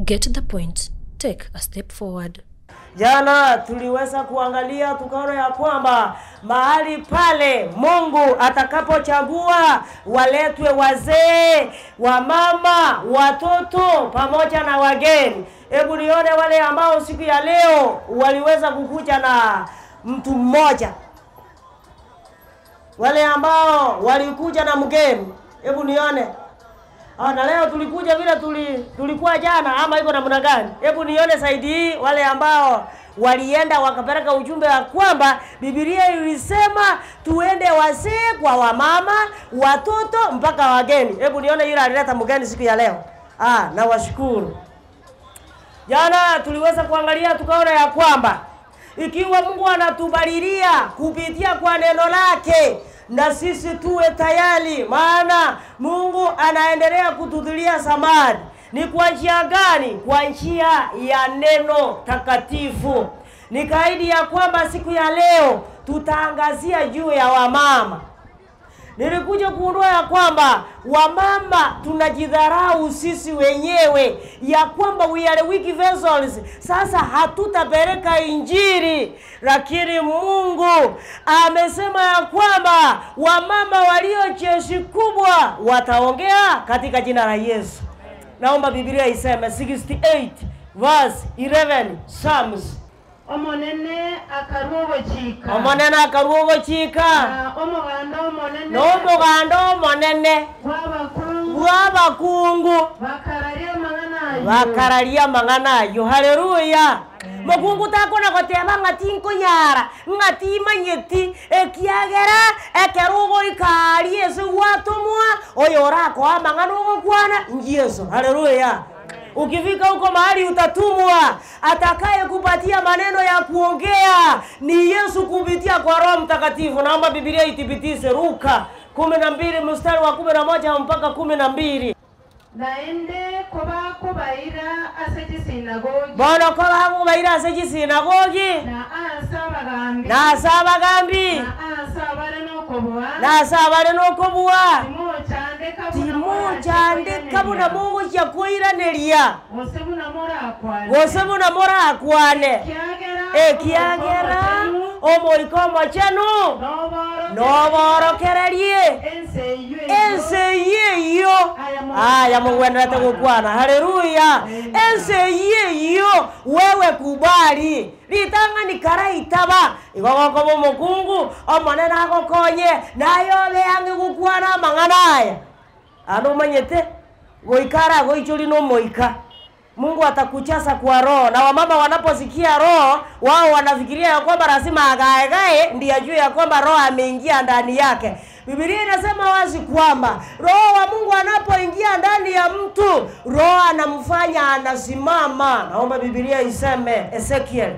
Get the point, take a step forward. Jana tuliweza kuangalia tukaona ya kwamba mahali pale Mungu atakapochagua waletwe wazee, wamama, watoto pamoja na wageni. Hebu nione wale ambao siku ya leo waliweza kukuja na mtu mmoja, wale ambao walikuja na mgeni, hebu nione. Ah, na leo tulikuja vile tuli, tulikuwa jana ama iko namna gani? Hebu nione saidi hii wale ambao walienda wakapeleka ujumbe wa kwamba Biblia ilisema tuende wazee kwa wamama, watoto mpaka wageni. Hebu nione yule alileta mgeni siku ya leo. Ah, nawashukuru. Jana tuliweza kuangalia tukaona ya kwamba ikiwa Mungu anatubarilia kupitia kwa neno lake, na sisi tuwe tayari, maana Mungu anaendelea kututilia samadi. Ni kwa njia gani? Kwa njia ya neno takatifu. Ni kaidi ya kwamba siku ya leo tutaangazia juu ya wamama. Nilikuja kugundua ya kwamba wamama tunajidharau sisi wenyewe, ya kwamba we are weak vessels. Sasa hatutapeleka Injili, lakini Mungu amesema ya kwamba wamama walio jeshi kubwa wataongea katika jina la Yesu. Naomba Biblia iseme 68 verse 11 Psalms. Omonene akarua ogochika. Omonene akarua ogochika. Na omoganda omonene. Na omoganda omonene. Bw'abakungu. Bw'abakungu. Bakararia amang'ana ayio. Bakararia amang'ana ayio. Haleluya! Mokungu takona goteba ng'a tinkonyara, ng'a timanyeti, ekiagera ekero ogoika aria ase gwatomwa, oyo orakoe amang'ana ogokwana n'Yeso. Haleluya! Ukifika huko mahali utatumwa, atakaye kupatia maneno ya kuongea ni Yesu kupitia kwa Roho Mtakatifu. Naomba Biblia ithibitishe Luka 12 mstari wa 11 mpaka 12. Naende kobakobaira ase chisinagogi. Bono kobakobaira ase chisinagogi. Na aase abagambi. Na ase abagambi. Na aase abare nokobua. Na ase abare nokobua. Timochandeka buna Timochandeka buna mogochia koiraneria. Gose buna morakwane. Gose buna morakwane. Ekiagera Ekiagera Omoika Omochenu noborokererie ense eyio eyio aya mogwenerete gokwana. Haleluya! Ense eyio eyio wewe kubali ritang'ani karaitaba, igo gokoba omokungu, Omonene agokonye, naye obe ang'e gokwana amang'ana aya. Ande omanyete, goika aragoichorie nomoika. Mungu atakujaza kwa roho, na wamama wanaposikia roho wao wanafikiria ya kwamba lazima agaegae ndiye ajue ya kwamba roho ameingia ndani yake. Biblia inasema wazi kwamba roho wa Mungu anapoingia ndani ya mtu, roho anamfanya anasimama. Naomba Biblia iseme Ezekiel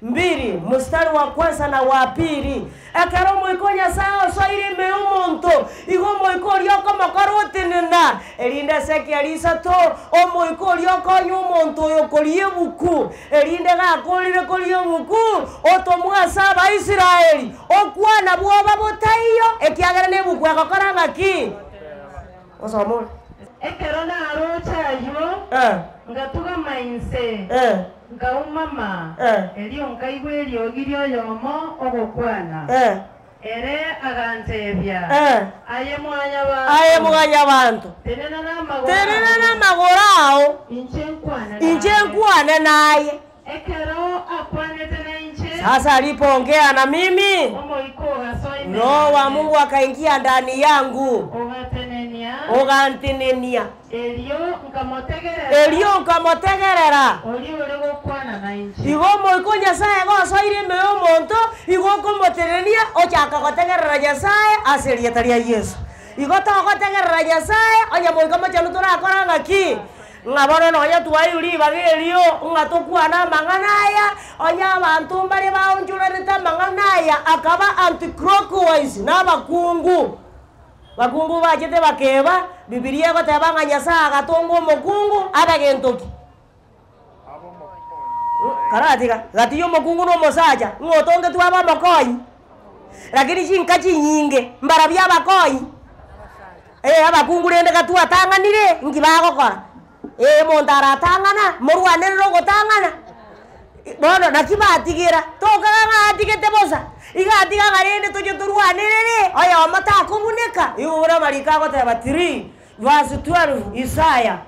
2 mstari wa kwanza na wa pili. Ekero omoika o Nyasae osoire ime y'omonto, igo omoika oria okomokora otenena. Erinde Ezekiel isato, omoika oria okonya omonto oyo koria ebuku, erinde gakorire koria ebuku, otomwe ase Abaisraeli, okwana bwoba botaiyo, ekiagera nebuku egokora ng'aki? Osome ore. Ekero naroche ayio, ngatugama inse, nkaumama, erio nkaigwa eriogi ri'oyomo ogokwana. Ere agantebia, Aye Mwanyabanto, Aye Mwanyabanto, tenena namagoro tenena ao, namagoro ao, inche nkwane naye. inche nkwane naye. Ekero akwanete nainche. Sasa alipoongea na mimi, Omoika ogasoa ime Roho wa yane. Mungu akaingia ndani yangu. Ogatenenia. Ogantenenia. Erio nkamotegerera. Erio nkamotegerera. Oria ore gokwana nainche. Igo Omoika o Nyasae gosoire ime y'omonto, igo okomotenenia ochaka gotegerera Nyasae ase erieta ria Yeso. Igo togotegerera Nyasae onye Moika Mochenu torakora ng'aki? Ng'a bono nonya twaeirwe ribaga erio ng'a tokwane amang'ana aya, onye abanto mbare baonchoranete amang'ana aya akaba anti-clockwise nabakungu. Bakungu bachete bakeba, Bibilia egoteba ng'a Nyasae agatonga omokungu abe gento ki? Karatiga, gati y'omokungu na omosacha, ng'a otongetwe abe omokonyi. Lakini chinka chinyinge, mbarabwo abakonyi. Eh, abakungu rende gatwatang'anire, nki bagokora? Ee, omonto aratang'ana, morwanerere ogotang'ana. Bono naki batigira, tokaga ng'a atigete bosa, iga atiga ng'a rende toche torwanerere, oyomo takobuneka. Igo buna amariko agoteba 3 verse 12 Isaya.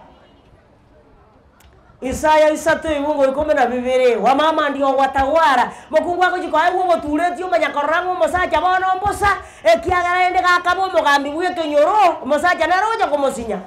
Isaya isato ebungo ikomi na bibere, Wamama ndio gwatawara, mokungu agochia koegwa obotureti omanya korora ng'a omosacha bono mbosa, ekiagera rende gakaba omogambi bw'ekenyoro, omosacha nere ogocha komosinya.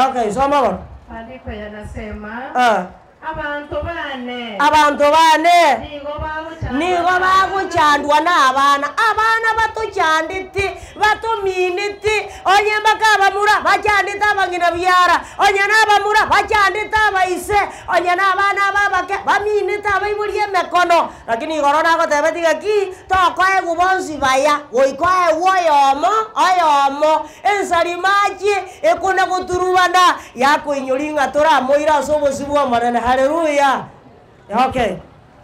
Okay, soma bono. Maandiko yanasema, Ah. Abanto bane Abanto bane nigo bagochandwa nigo bagochandwa na abana, abana batochandete, batomineti, onye mpaka abamura bachandete abang'ina biara, onye na abamura bachandete abaise, onye na abana aba abake baminete abaibori emekono. Lakini igoro nagotebeti ng'aki, tokoegwa bonsi baya, goika oegwe oyomo oyomo, ensarima achie ekona goturubana, yakoinyori ng'a toramoire ase obosio bwa Omonene. Haleluya! Okay.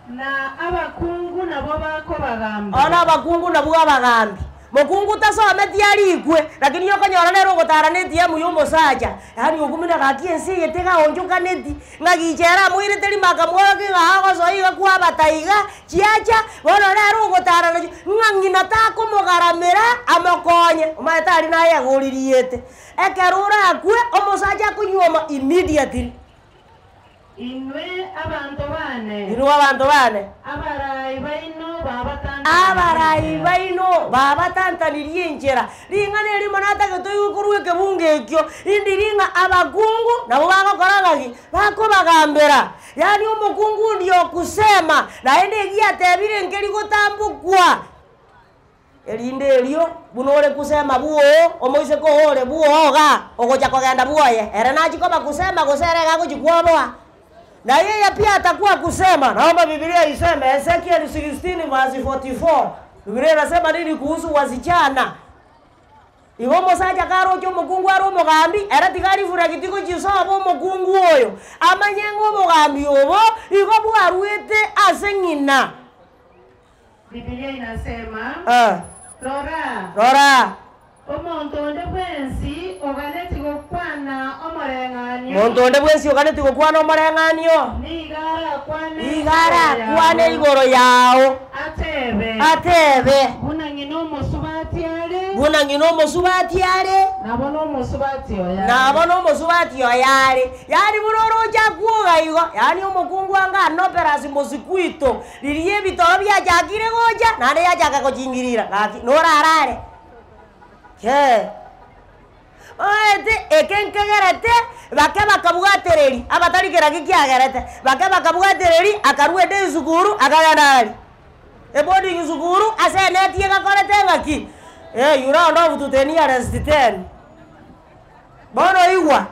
Na abakungu nabo bakobagamba. Bono abakungu nabwo abagambi. Mokungu tasometi arikwe, lakini okonyora nere ogotara na etiamu ya omosacha, yaani okumina gaki ense eye tegaonchokaneti, ng'a gicha ere amoirete rimo akamworokia ng'a agosoa iga kwabata iga, chiacha, bono nere ogotara nachio, ng'a ng'ina takomogaramera amokonye, omanyete aria naye egoririete. Ekero orakwe, omosacha akonyuoma immediately. Inwe abanto bane. Inwe abanto bane. Abarai baino babatantanirie Abarai enchera. baino babatantanirie enchera. Ring'ana erimo natagete oigwe korwa ekebungo ekio, indiri ng'a abakungu nabo bagokora ng'aki? Bakobagambera. Yaani omokungu ndio kusema, naende egiatebire nkeri gotambokwa. Erinde erio, buna ore kusema bwoo, omoiseke oo ore bwoo igaa, ogocha kogenda bwoye, ere nachie koba kusema gose ere iga agochia kwoboa? Na yeye pia atakuwa kusema. Naomba Bibilia iseme, Ezekiel 16 verse 44, Bibilia inasema nini kuhusu wasichana? Igo omosacha karoche omokungu are omogambi, ere tiga arifulekiti gochia sobo omokungu oyo, amanye ng'a obogambi obo igo bwaruete ase ng'ina. Bibilia inasema, Eh, Rora, rora, omonto onde bwensi oganeti gokwana omoreng'anio, monto onde bwensi oganeti gokwana omoreng'anio, nigo arakwane iga arakwane igoro yao, atebe, atebe, buna ng'ina omosubati are, buna ng'ina omosubati are, nabo nomosubati oye are. nabo nomosubati oye are. Yaani buna oroche akwoga igo, yaani omokungu anga anoperasi mosquito, riria ebitoro biachakire gocha, naende yachaka gochingirira, gaki norarare. Kee. Oete eke nkegerete, bake bakabwatereri, abatari keraki kiagerete, bake bakabwatereri, akarwa ede esukuru, akagenda aria. Eboarding sukuru, ase eneti egakorete ng'aki, eh, you round off to the nearest ten. Bono igwa,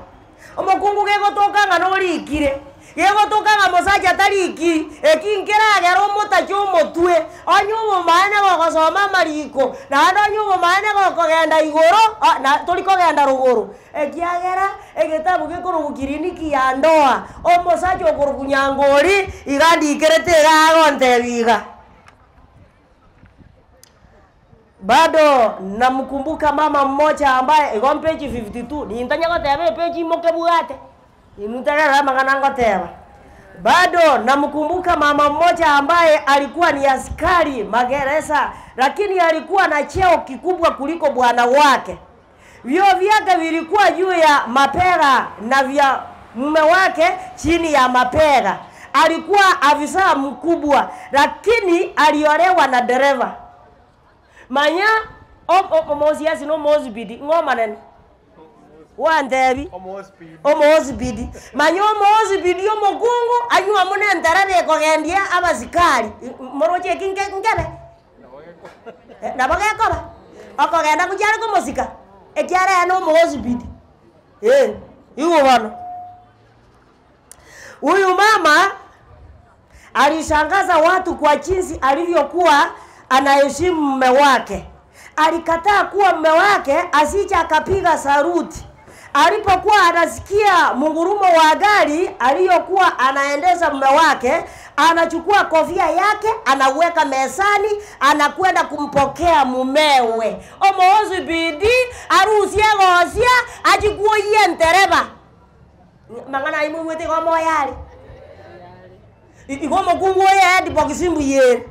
omokungu gegotoka ng'a norikire, gegotoka ng'a mosacha tarikiri, eki nkeragera omotache omotwe, onye obomaene gogosoma amariko, naende onye obomaene gokogenda igoro, o na tori kogenda rogoro, ekiagera egetabu gekorokwa kiriniki ya ndoa, omosacha okorokwa nyangori, iga andikerete iga agontebia iga. Bado namkumbuka mama mmoja ambaye igo mpage 52, nintanya goteba epage imokebwate, inwe ntegerere amang'ana ngoteba. Bado namkumbuka mama mmoja ambaye alikuwa ni askari magereza, lakini alikuwa na cheo kikubwa kuliko bwana wake. Vyeo vyake vilikuwa juu ya mapera na vya mume wake chini ya mapera. Alikuwa afisa mkubwa, lakini aliolewa na dereva. Manya omosiasi na omosibidi ng'omanene gwantebi omosibidi manya omosibidi omokungu anywa muna entereba ekogendia abasikari moroche eki nke nkebe nabo gekoba okogenda gochia are komosika ekiara ere na omosibidi eh, igo bono. Huyu mama alishangaza watu kwa jinsi alivyokuwa anaheshimu mume wake. Alikataa kuwa mume wake asije akapiga saruti. Alipokuwa anasikia mungurumo wa gari aliyokuwa anaendesha mume wake, anachukua kofia yake anaweka mezani, anakwenda kumpokea mumewe. Omoosi bidi arusie gosia achikuoyie entereba. Mang'ana ayio moigwete igo moyo are. Igo omokungu oyo ehead box mbuya ere.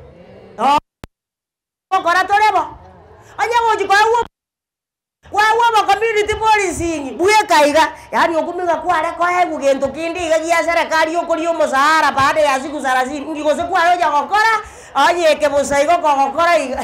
Gokora tore bo. Onye gochi koegwa kwaegwa obo community policing bweka iga, yaani okumia ng'a kware koegwa gento kende iga gia serikali okoria omosahara baada ya siku salasini, inki gose kware ocha gokora, onye eke bosa igo kogokora iga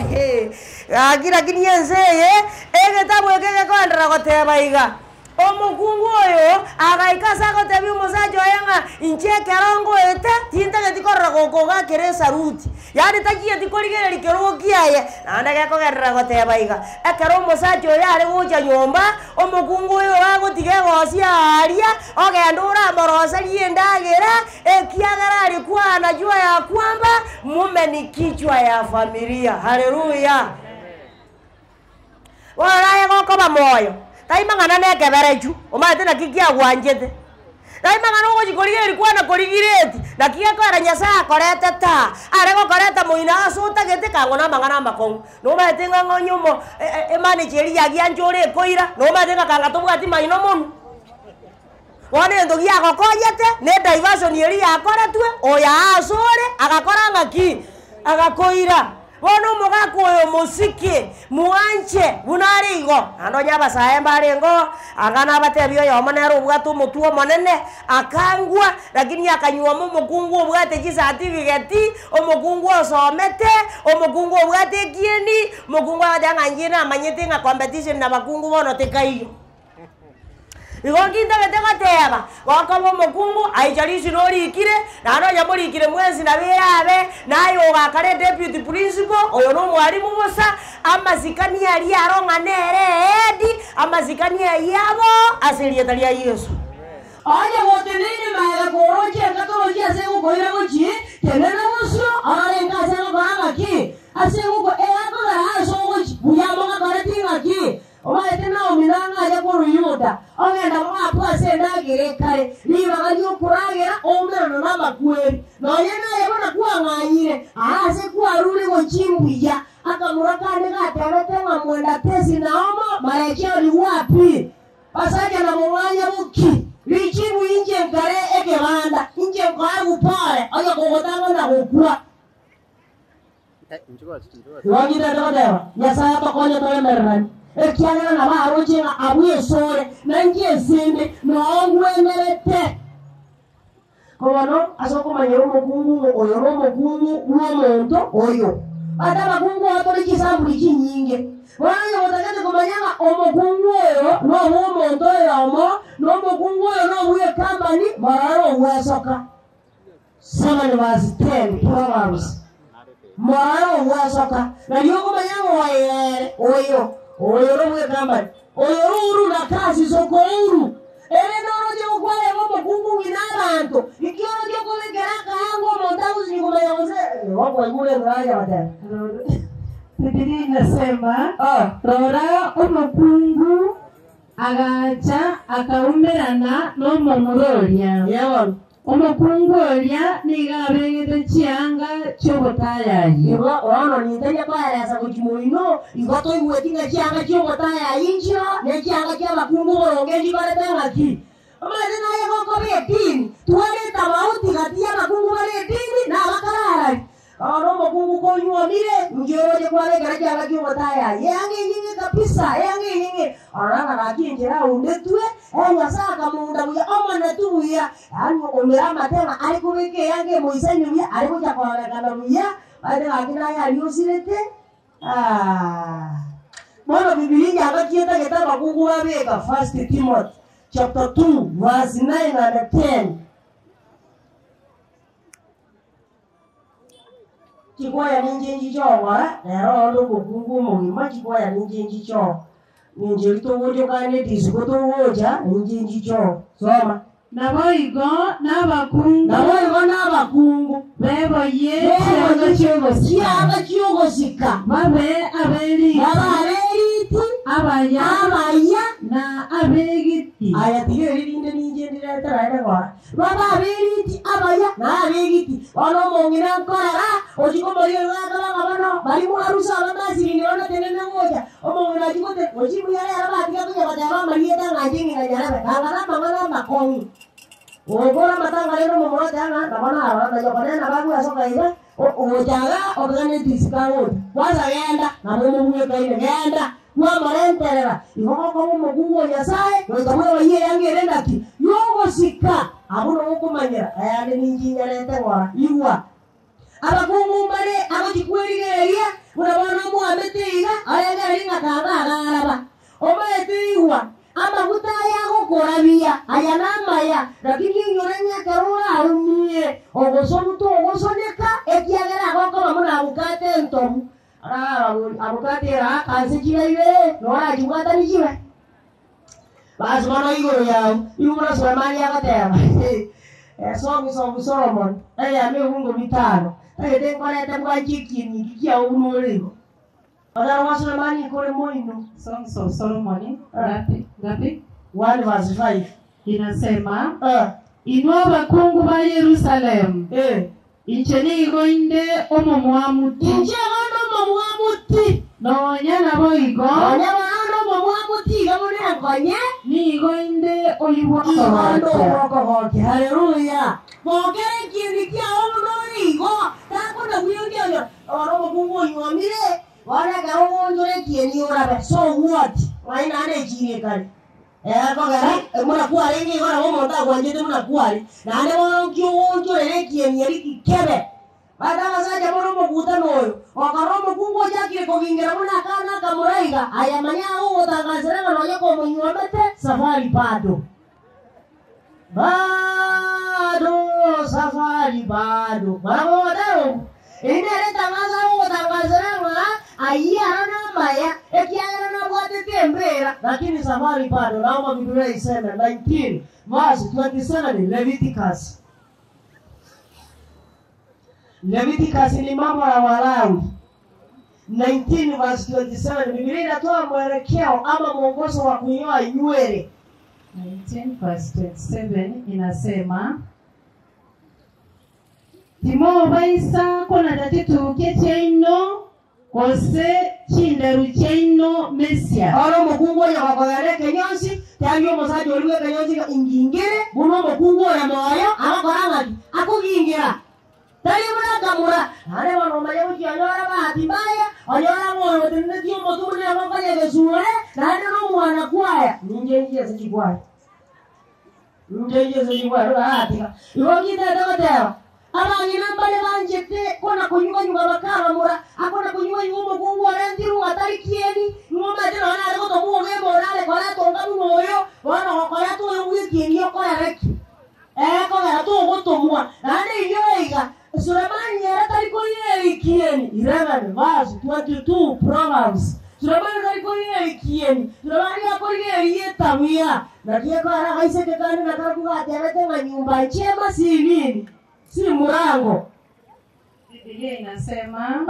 gaki lakini ense eye, egetabu eke gekoenderera goteba iga. Omokungu oyo agaika ase agotebia omosacha oye ng'a inche ekero ngoete tintageti korora gokogakera esaruti, yaani tachieti korigereria kerogo kiaye. Naende gekogenderera goteba iga, ekero omosacha oyo are gocha nyomba, omokungu oyo agotiga egosi aaria, ogenda oramoroserie endagera, ekiagera aria anajua ya kwamba mume ni kichwa ya familia. Haleluya! Bono aye gokoba moyo, tai mang'ana na ekeberechu, omanyete naki kiagwanchete. Tai mang'ana ogochia korigereria kwana korigiretie, naki gekoera Nyasaye akorete taa, are gokoreta moino ase otagete kang'o na amang'ana amakong'u. Nomanyete ng'a ng'a onye omo emanager eria yagiancha ore ekoira, nomanyete ng'a kanga tobwati maino monwe. Bono egento giagokonyete, na ediversion eria yakoretwe, oyo ase ore, agakora ng'aki? Agakoira. Bono omogaka oyo mosike, mwanche buna are igo. Naende onye abasae mbarengeo, anga nabatebie oyomo nere obwate omotwe omonene, akangwa, lakini akanyuoma omokungu obwate chicertificate, omokungu osomete, omokungu obwate ekieni, omokungu agoteba ng'a inche namanyete ng'a competition na abakungu bono tikaiyo. Igo nkintagete goteba, gokoba omokungu, aicha risina orikire, naende onye morikire mwensi nabo erabe, naye ogakare deputy principal, oyo na omwalimu bosa, amasikani aria aro ng'a nere ehead, amasikani ayio abo ase erieta ria Yeso. Onye goteneine magega korochia enka torochia ase egokoira gochie, tenena bosio, orore enka ase egokora ng'aki? Ase egokwa egakogera ase ogochia, buya mogakoreti ng'aki? Omanyete Naomi nang'a aria korwa Yuda, ogenda Moabu ase endagera ekare, ribaga ri'okoragera oumerana namakweri. Nonya naye buna kwang'anyire aa ase kwarure gochia imbuya. Akamura kande gatebete ng'a mwenda tesi Naomo, marechi ori wapi? Basacha na mong'anya boki? Richibu inche nkare ekebanda, inche nkoegwa pole, onye kogotang'ana gokwa. Igo ngindete goteba, Nyasae atokonye toremereranie, ekiagera nabo aroche ng'a abwo esore, na inche esende, noo ngwenerete. Ko bono ase okomanyera omokungu ng'a oyo nomokungu bw'omonto oyo. Ase abakungu aba tore chisamburi chinyinge. Bono onye gotagete komanya ng'a omokungu oyo nobw'omonto oyomo, na omokungu oyo nobw'ekambani, morore ogwesoka. 7 verse 10 Proverbs Morore ogwesoka, nario okomanya ng'a oyo ere oyo, oyo nobw'ekambani, oyo ruru na kasi sokouru. Ere noroche gokwareba omokungu ng'ina abanto, inki oroche okobekera akaango omonto agosinyi komanya gose okwaigure eng'aya goteba. Bibilia inasema, Rora omokungu agacha akaumerana nomomura oria. Yebo. Omokungu oria nigo abegete chianga chi'obotayayi. Igo bono ninteria koeresa gochia moino, igo toigweti ng'a chianga chi'obotayayi nchio, ne chianga chi'abakungu boronge nchikorete ng'aki. Omanyete naye gokoba edini, tware etofauti gati y'abakungu bare edini na abakararari. Bono omokungu konyuomire, inki oroche kwabekera chianga chi'obotayayi, eanga enyinge kabisa, eanga enyinge. Orora ng'a gaki enchera aundetwe, Nyasaye akamounda buya, omonene tu buya. Yaani okomera amate ng'a are kobeka eanga emoisaine buya, are gocha kororekana buya, omanyete gaki naye aria osirete, Bono Bibilia yagakiete etagete abakungu babeka First Timothy chapter 2 verse 9 and 10. Chikwaya ninche nchichogora, rero onde omokungu omogima, chikwaya ninche nchichoo. Ninche ri togocha okane edisiko togocha, ninche nchichoo. Soma. Nabo igo n'abakungu Nabo igo n'abakungu beboyie chianga chi'ogosika chianga chi'ogosika babe aberiti baba aberiti abaya abaya na abegiti aya tiga eri rinde ninche ndiretera gora baba aberiti abaya na abegiti bono omong'ina nkorera ochikomoria gakabanga bono bari mwarusa abamasirini bono tenene gocha omong'ina achikote ochibuya rero batiga konya goteba amarieta ng'ache ng'ina nyarebe kanga na amang'ana amakong'u. Ogokora amatanga rende omomura oteba ng'a nabo narora na nyoko nere nabo agwesoka iga, ogocha iga oteganeti isiko agocha. Kwanza genda, nabo omobwekaine, genda, kwamorenterera. Igo gokoba omokungu o Nyasaye, goika bweboyie eyanga ere naki? Yogosika. Abwo nogo okomanyera, ayande ninki nyarete ng'ora. Igwa! Abakungu mbare agochia kwerigereria, buna bono omwamete iga, arengererie ng'a kanga agaraba. Omanyete igwa, amaguta aya agokorabia, aya namaya, lakini oinyore ng'a ekero oraumie, ogosonuta ogosoneka, ekiagera agokoba buna abukate entobu. Arababori, abukate ere aka ase chira ibere, norachibwatani chibe. Basi bono igoro yao, igwa buna Sulemani agoteba, Songs of Solomon, eyemo ebungo bitano, tagete nkorete bwanche ekieni eki kiao buna ore igo. Ogotera gwa Sulemani nkore moino. Songs of Solomon, ngapi? Ngapi? 1 verse 5. Inasema, Inwe abakungu ba Yerusalemu, inche nigo inde omomwamu ti. Inche igo nde omomwamu ti. Nonya naboigo. Nonya bono nde omomwamu ti iga buna enkonye. Nigo inde oyio Igo nde bw'okogokia. obw'okogokia. Haleluya! Gokera ekieni kiao buna ore igo, takona bwiongia onye ore omokungu onyuomire, bono ekero ogoonchora ekieni orabe, so what? Ng'ai naende echiira ekare? Ekogera buna kwarenge igo nabo omonto agwanchete buna kware, naende bono nki ogoonchorera ekieni eria kikebe? Baete abasacha bore omokutano oyo, gokorora omokungu ochakire kogingera buna akana akamura iga, aye manya agogotangasera ng'a nonya komonyuomete, safari bado. Bado, safari bado. Barabwo bagoteba obo. Eri nere etangaso agogotangasera ng'a ayio aro namaya, ekiagera nabwatete embera, lakini safari bado. Naomba Biblia iseme 19 verse 27 Leviticus. Leviticus ni mambo ya Walawi 19 verse 27. Biblia inatoa mwelekeo ama mwongozo wa kunyoa nywele. 19 verse 27 inasema timobaisa konacha chitukia chiaino gose chinderu chiaino mesia. Oro omokungu oyo gokogera ekenyonsi, tebia omosacha oria bw'ekenyonsi ng'a ingingere buna omokungu ore moyo agokora ng'aki? Akogingera. Tari buna akamura, naende bono omanye gochia onyore bahati mbaya, onyore ng'a oyo otenenetie omotwe buna engoko y'egesure, naende nomwana kwaya. Ninche inche ase chikwaya. Ninche inche ase chikwaya, rogatiga. Igo ngitete goteba, abang'ina mbare banchete kona konyuganyuga bakabamura, akona konyuganyuga omokungu orentirwe atari kieni, nigo omanyete nonya nare gotomwa ogemba orare koreta onga buna oyo, bono gokoreta oyo bw'ekieni okorere ki? Ekogera togotomwa. Naende inyore iga, Sulemani ere tari korigereria ekieni. 11 verse 22 Proverbs. Sulemani tari korigereria ekieni. Sulemani akorigereria etabia. Naki ekogera agaiseke kande nakarokwo gatebete ng'a nyumba njema si nini? Si murango. Biblia inasema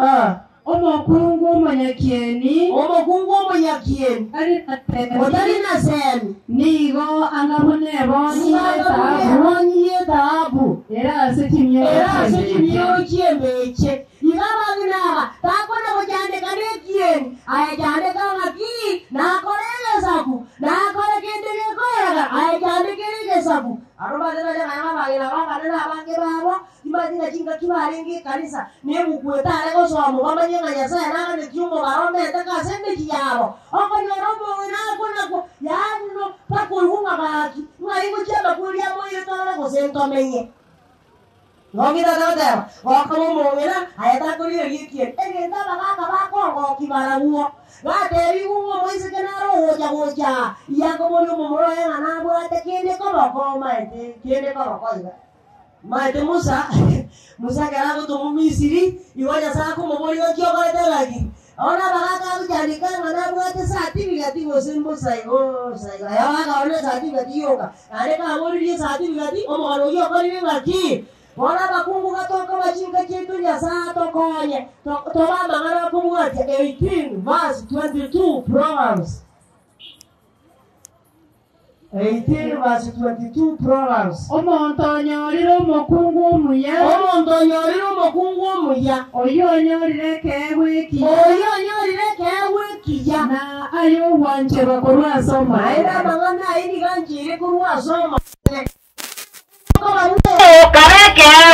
omokungu omonyakieni Omokungu omonyakieni tari na semi, otari na semi nigo angabuna ebonyi y'etaabu ebonyi y'etaabu era ase chimioro era ase chi'embeche. chimioro chi'embeche. Iga abang'ina aba takona gochandeka n'ekieni, aye chandeka ng'aki nakora egesaku nakora kende gekoeraga aye chandekere egesaku. Aro bathe baria baya babang'ina bakare na abange babo timanyete chingaki barenge ekanisa nebuku etare gosoma bamanye ng'a Nyasaye naganetie omobaro omete ase emechi yabo okonyora omong'ina akonakwo yaani no takoigwa ng'a gaki ng'ai gochia amakweri amoire tore gose ntomenye. Nogitete goteba gokoba omong'ina aye takorigereria ekieni egento abagaka bakongoki barabwo batebigwe ng'a omoiseke nare ogocha gocha yakoboria omomura oye ng'a nabwate kende koboko omaete kende koboko iga. Maete Musa, Musa ekero agotomwa Misiri, igo Nyasaye akomoboria ng'aki okorete ng'aki. Bono abagaka agochandika ng'a nabwate certificate gose mbosa igo bosa igo. Aye abagaka barore certificate yoka. Naende kaboririe certificate, omogano oyio okorire ng'aki. Bono abakungu gatoka bachinka chiaito Nyasaye atokonye, tobe amang'ana akobwatia 18 verse 22 Proverbs. 18 verse 22 Proverbs. Omonto onyorire omokungu omuya, Omonto onyorire omokungu omuya, oyo onyorire ekeegwa ekiya, oyo onyorire ekeegwa ekiya, na aye ogwancherwa korwa ase naende omonene. amang'ana aye nigo anchire korwa ase omonene.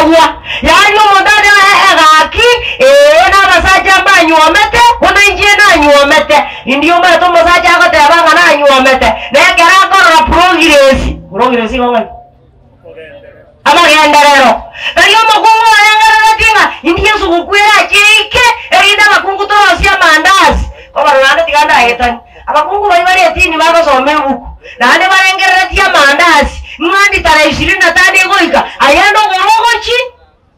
ekeegwa. Yaani omonto atebe ee gaki, ee nabasacha mbanyuomete, buna inche nanyuomete. Indio omanyete omosacha agoteba ng'a nanyuomete, na ekero akorora progress, progress igo ng'aki? Amagenderero. Tari omokungu orengereretie ng'a indi esuguku erache eike, erinde abakungu torosie amandasi. Kobarora naende tiga ndaetanie. Abakungu baria bare etini bagosoma ebuku, naende barengereretie amandasi, ng'a ndi tarehe ishirini na tano egoika, ayende ogoro ogochi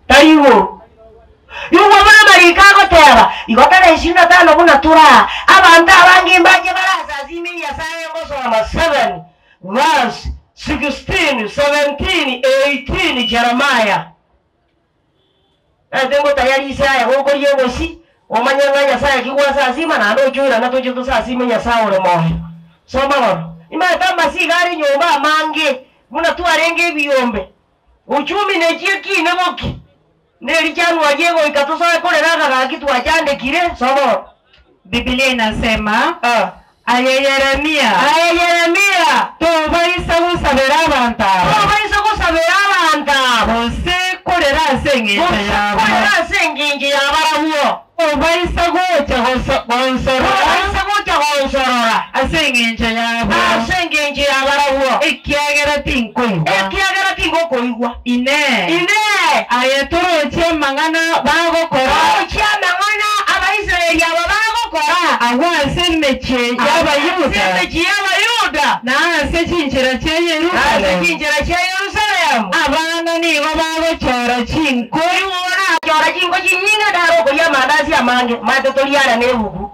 tari igoro. Igwa buna amariko agoteba, igo tarehe ishirini na tano buna tore aa, abanto abange mbache barasasime Nyasaye ngosoma 7 verse 16, 17, 18 Jeremiah. Naende ngotayarisia aye gokoria obosie, omanye ng'a Nyasae ki gwasasima, naende oche oirane toche tosasime Nyasae ore moyo. Soma bono. Nimanyete amasiga are nyomba amange, buna twarenge ebiombe. Uchumi nechie ekine boki, neri January egoika tosoe korera akagaki twachandekire. Soma bono. Biblia inasema, Ah. Aye Yeremia, Aye Yeremia, tobaisa gosabera abanto aba, tobaisa gosabera abanto aba, gose korera ase engencho gose yabo. korera ase engencho y'abarabwo. Tobaisa gocha gonsorora Tobaisa gocha gonsorora ase engencho yabo, ase engencho y'abarabwo, ekiagera tinkoigwa. ekiagera tingokoigwa. Inee! Inee! Aye torochie amang'ana bagokora Torochie amang'ana Abaisraeli aba bagokora agwo ase emechie y'Abayuda, ase emechie y'Abayuda, na ase chinchera chia na ase Yerusalemu? chinchera chia Yerusalemu. Abana nigo bagochora chinko, Nigo barachora chinko chinyinge naro okoria amandasi amange, mate toriara nebuku.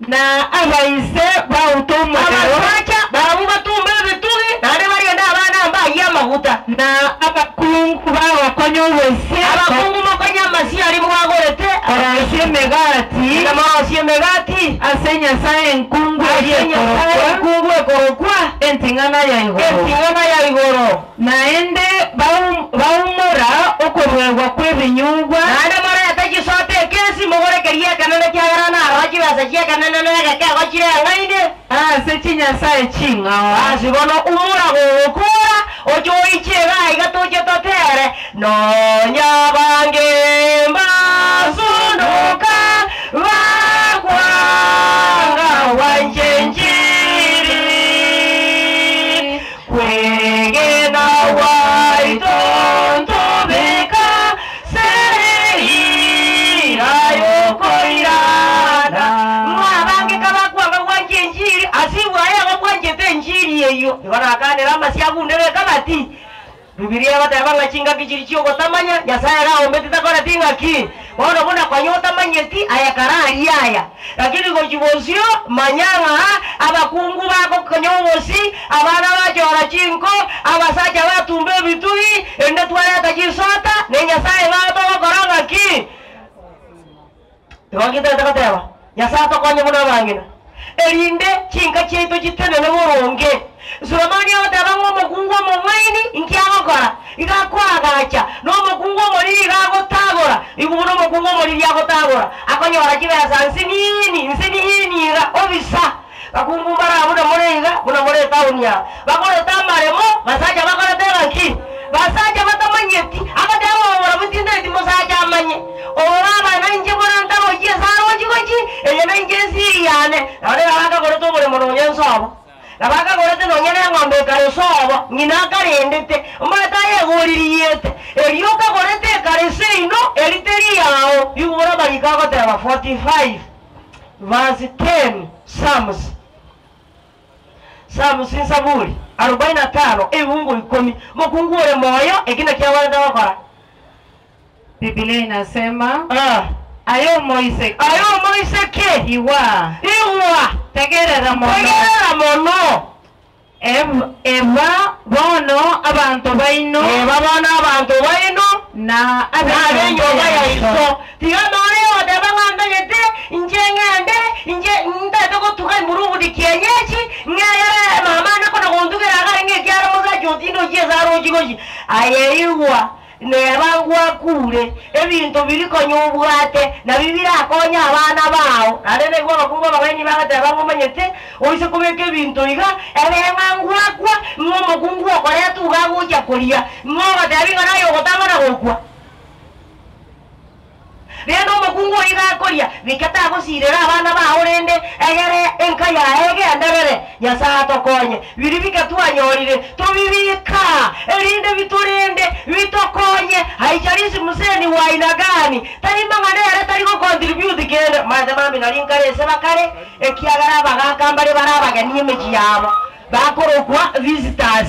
na abaise bauta omorero, Abasacha barabwo batumbe ebitugi, naende barende abana mbayie amaguta. na abakungu bagokonya obosie, Abakungu mokonye amasio aria mwagorete, korosia emegati na morosie emegati ase Nyasae enkungu eria ase Nyasae ekorokwa enkungu ekorokwa enting'ana ya igoro. enting'ana ya igoro. Naende baumora okoruegwa kw'ebinyugwa, Naende morete chisote ekesi mogore keria ekenene kiagera narora chibesa chi'ekenene na egekego chireng'aine. ase chinyasae ching'ao. Ase bono umora gogokora, oche oiche iga aiga toche totere, nonya bange mbasundoka bakwanga gwanche enchiri, kwegena gwaito ntobeka seira yokoirana. Mwabange kabakwanga gwancha enchiri, ase ibwaye igo bwanchete enchiri eyio. Igo nakanera amasio agundere ekabati. Bibilia egoteba ng'a chingaki chiria chi'ogotamanya, Nyasae gaombeti takoreti ng'aki. Bono buna konya otamanyeti, aye kare aria aya. Lakini gochia bosio, manya ng'a abakungu bagokonya obosi, abana bachora chinko, abasacha batumba ebitugi, erinde twareta chisota, ne Nyasae ng'ao togokora ng'aki? Igo ngintagete goteba, Nyasae atokonye buna abang'ina, erinde chinka chiaito chitenene boronge. Sulemani agoteba ng'a omokungu omong'aini inki agokora? Iga akoagacha, na omokungu omoriri iga agotagora. Igwa buna omokungu omoriri agotagora, akonyora chibesa nsinini, nsinini iga, obisa. Bakungu mbare abwo buna more iga, buna more etaoni aa, bakorete amaremo, basacha bakorete ng'aki? Basacha batamanyeti. Agateba oborobwo tintageti mosacha amanye. Obo baba nainche buna ntarochi ase arochi gochi, eye nainche ensiri yane. Nonye nabo akagorete oboremo nonya nsobo. Nabo akagorete nonya neng'ombe ekare sobo, ng'ina akarendete, omanyete ayegoririete. Erio okagorete ekare seino, eri teri yao. Igoro amariko agoteba 45 verse 10 Psalms. Psalms Nsaburi arobaini na tano ebibungo ikomi. Mokungu ore moyo, eki nakio agwenerete gokora. Biblia inasema, Ah. Aye omoiseke, Aye omoiseke, igwa, igwa, tegerera mono. tegerera mono. Eba bono abanto baino, Eba bono abanto baino, na ab'enyomba ya iso. Tiga nore ogoteba ng'a ntagete inche ng'ende, inche ntagete gotuga emurubudi kienyeji, ng'egere mama ane kona gontugera iga arenge ekiara mosacha otinde ochie ase arochi gochia. Aye igwa, Neba ngwakure, ebinto biria konya obwate, nabio birakonye abana bao. Naende naigwe abakungu abang'aini bagateba ng'a omanyete, oise kobeka ebinto iga, ebe ng'a ngwakwa, ng'a omokungu okoreta iga agocha koria, ng'a ogotebi ng'a naye ogotang'ana gokwa. Omokungu oyo iga akoria, bike tagosirera abana bao rende egere enka yaye egenderere. Nyasae atokonye. Biria bike twanyorire, tobibika, erinde bitorende, bitokonye. Haijalishi mzee ni wa aina gani, tari mang'ana ere tari gocontribute kende. Omanyete mambia nari nkare ase bakare, ekiagera abagaka mbare bare abageni emechie yabo, bakorokwa visitors.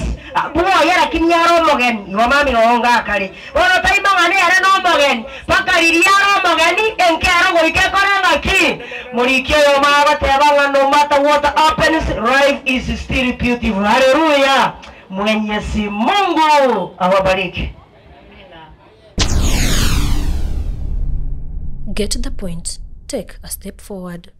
Bwoye lakini are omogeni, igo mambia nogo ngakare. Bono tari mang'ana ere nomogeni, mpaka riria are omogeni, enka ero goika ekore ng'aki? Moriki oyomo agoteba ng'a no matter what happens, life is still beautiful. Haleluya! Mwenyezi Mungu awabariki. Get the point, take a step forward.